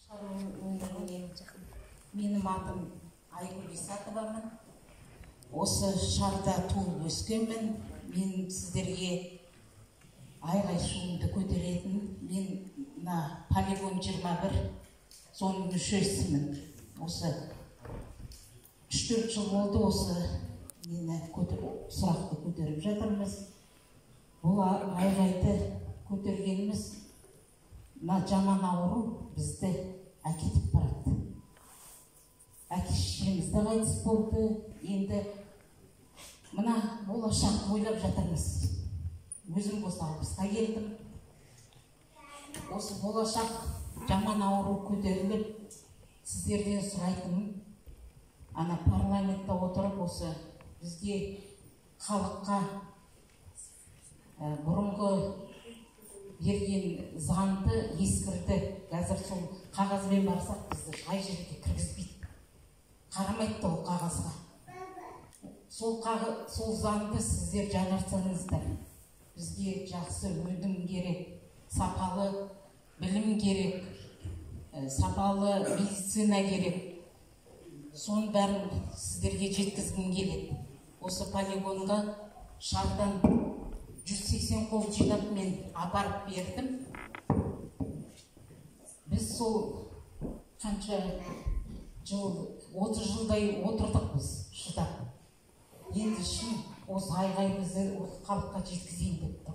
Шар өңірінен. Менің атым Айгүл Исатовамын. Осы шарда туып өскенмін. Мен сіздерге айғай шуымды көтеретін, мен мына полигон 21, соның мүшесімін. Осы 3-4 жыл болды, осы мені сұрақты көтеріп жатырмыз. Бұл айғайды көтергеніміз, мына жаман ауру бізді әкетіп барады. Әке шешеміз де қайтыс болды. Енді мына болашақты ойлап жатырмыз. Өзім болса 60-қа келдім. Осы болашақ жаман ауру көтеріліп, сіздерден сұрайтыным, ана парламентте отырып, осы бізге, халыққа бұрынғы берген заңды ескірді. Қазір сол қағазбен барсақ, бізді қай жерге кіргізбейді, қарамайды да ол қағазға. Сол заңды сіздер жаңартсаңыздар. Бізге жақсы өнім керек, сапалы білім керек, сапалы медицина керек. Соның бәрін сіздерге жеткізгім келеді. Осы полигонға шардан 180 қол жинап, мен апарып бердім. Біз сол қанша жыл, 30 жылдай отырдық біз шыдап. Енді шын осы айғайымызды осы халыққа жеткізейін деп тұр.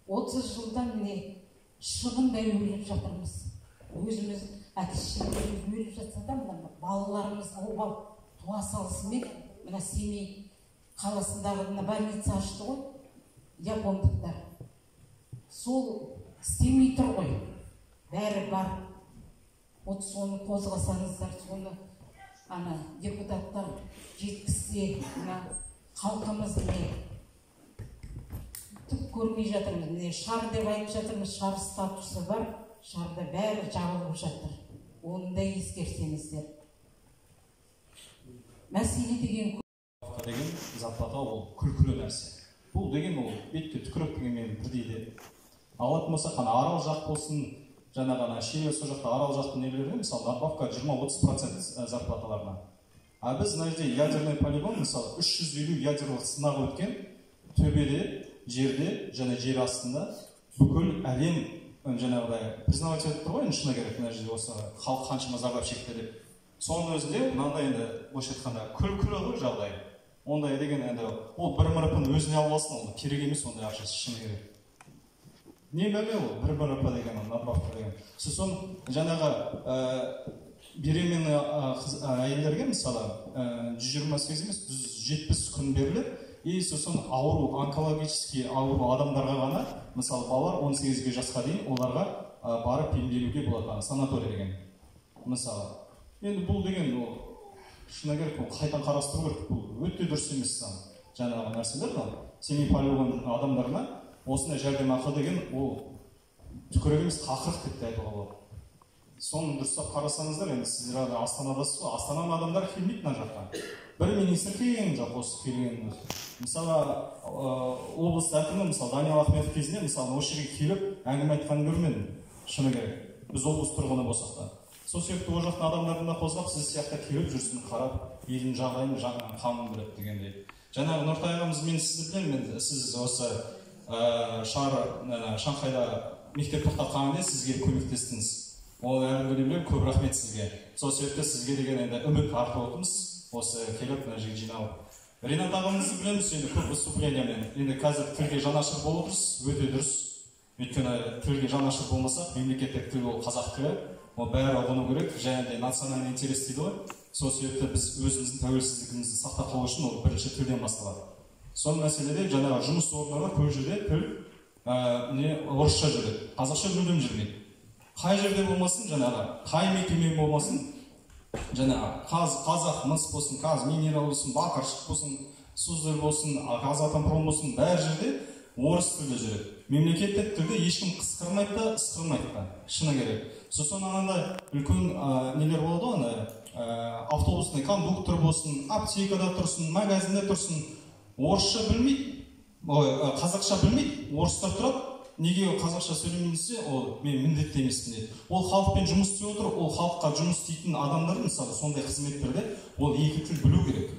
30 жылдан міне шыбындай өліп жатырмыз. Өзіміз, әке шешелеріміз өліп жатса да, мына балаларымыз обал туа салысымен. Мына Семей қаласындағы мына больница ашты ғой япондықтар, сол істемей тұр ғой. Бәрі бар. Вот соны қозғасаңыздар, соны ана депутаттар жеткізсе. Мына халқымыз міне түк көрмей жатырмыз. Міне, шар деп айтып жатырмыз, шар статусы бар, шарда бәрі жабылып жатыр. Оны да ескерсеңіздер. Мәселе деген Деген зарплата ол күлкілі нәрсе. Бұл деген ол бетке түкіріп дегенмен бірдей де. Алатын болсақ, ана Арал жақ болсын, жаңағы ана Шиелі, сол жақта Арал жақтың нелерінде, мысалы, надбавка 20-30% зарплаталарына. А біз мына жерде ядерный полигон, мысалы, 350 ядерлық сынақ өткен төбеде, жерде және жер астында, бүкіл әлем жаңағыдай признавать етіп тұр ғой. Енді шыны керек, мына жерде осы халық қаншама зардап шекті деп. Соның өзінде мынандай, енді былайша айтқанда, күлкілі ғой жағдай. Ондай деген енді ол бір МРП-ны өзіне алып алсын, ол керек емес ондай ақшасы, шыны керек. Не бәле ол бір МРП деген, ол надбавка деген. Сосын жаңағы беременный әйелдерге, мысалы, 128 емес, 170 күн беріледі. И сосын ауру, онкологический ауру адамдарға ғана, мысалы, балалар 18 жасқа дейін, оларға барып емделуге болады ана санаторий деген. Мысалы, енді бұл деген ол шыны керек, ол қайтадан қарастыру керек. Бұл өте дұрыс емес заң. Жаңағы нәрселер, мынау Семей полигон адамдарына осындай жәрдемақы деген ол түкірік емес, қақырық деп те айтуға болады. Соны дұрыстап қарасаңыздар. Енді сіздер ана Астанадасыз ғой, Астананың адамдары келмейді мына жаққа. Бір министр келген жоқ осы келген. Мысалы, облыс әкімі, мысалы, Даниал Ахметов кезінде, мысалы, осы жерге келіп әңгіме айтқанын көрмедім, шыны керек, біз облыс тұрғыны болсақ та. Сол себепті ол жақтың адамдарын да қозғап, сіз сияқты келіп жүрсін, қарап, елдің жағдайын, қамын біліп дегендей. Жаңағы Нұртай ағамыз, мен сізді білемін енді, сіз осы шар Шанхайда мектеп тоқтатқан кезде сіз келіп көмектестіңіз. Ол әлі күнге білемін, көп рахмет сізге. Сол себепті сізге деген енді үміт артып отырмыз, осы келіп мына жерге жиналып. Ринат ағамызды білеміз енді, көп выступлениемен. Енді қазір тілге жанашыр болып отырсыз, өте дұрыс. Өйткені тілге жанашыр болмасақ, мемлекеттік тіл ол қазақ тілі, ол бәрі ұғыну керек. Және де национальный интерес дейді ғой. Сол себепті біз өзіміздің тәуелсіздігімізді сақтап қалу үшін ол бірінші тілден басталады. Сол мәселеде жаңағы жұмыс орындарда көп жерде тіл не орысша жүреді, қазақша мүлдем жүрмейді. Қай жерде болмасын, жаңағы қай мекеме болмасын, жаңағы Қазақ мыс болсын, Қазминерал болсын, Бақыршық болсын, Суздаль болсын, Казатомпром болсын, бәр жерде орыс тілде жүреді. Мемлекеттік тілде ешкім қысқырмайды да, ысқырмайды да, шыны керек. Сосын анандай үлкен нелер болады ғой, ана автобусный кондуктор болсын, аптекада тұрсын, магазинде тұрсын, орысша білмейді, ой, қазақша білмейді, орыстар тұрады. Неге қазақша сөйлемеймін десе, ол мен міндетті емеспін дейді. Ол халықпен жұмыс істеп отыр, ол халыққа жұмыс істейтін адамдар, мысалы, сондай қызметтерде ол екі тіл білу керек.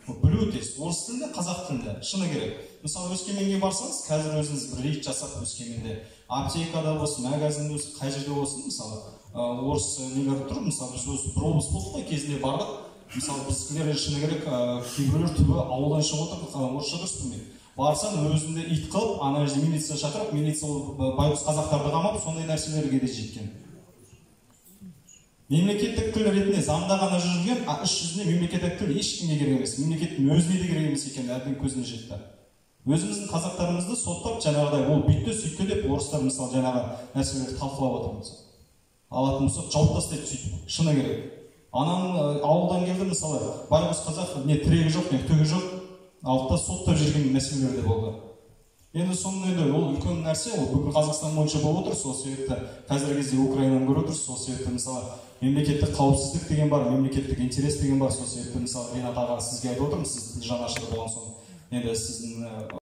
Ол білуі тиіс, орыс тілінде, қазақ тілінде, шыны керек. Мысалы, Өскеменге барсаңыз, қазір өзіңіз бір рейд жасап Өскеменде, аптекада болсын, магазинде болсын, қай жерде болсын, мысалы, орыс нелер тұр, мысалы, біз осы бір облыс болдық қой, кезінде бардық. Мысалы, біздікілер шыны керек, кейбіреулер түбі ауылдан шығып отыр, орысша дұрыс білмейді. Барсаң өзіңді ит қылып, ана жерде милиция шақырып, милиция байғұс қазақтарды қамап, сондай нәрселерге де жеткен. Мемлекеттік тіл ретінде заңда ғана жүрген, а іс жүзінде мемлекеттік тіл ешкімге керек емес, мемлекеттің өзіне де керек емес екені әбден көзіне жетті. Өзіміздің қазақтарымызды соттап, жаңағыдай ол бүйтті, сөйтті деп орыстар, мысалы, жаңағы нәрселерді талқылап отыр. Алатын болсақ, жауып тастайды сөйтіп, шыны керек. Ананың ауылдан келді, мысалы, байғұс қазақ, не тірегі жоқ, не түгі жоқ, алды да соттап жүрген мәселелер де болды. Енді соның енді ол үлкен нәрсе, ол бүкіл Қазақстан бойынша болып отыр, сол себепті қазіргі кезде Украинаны көріп отырсыз, сол себепті, мысалы, мемлекеттік қауіпсіздік деген бар, мемлекеттік интерес деген бар, сол себепті, мысалы, Ринат аға, сізге айтып отырмын, сіз тіл жанашыры болған соң, енді сіздің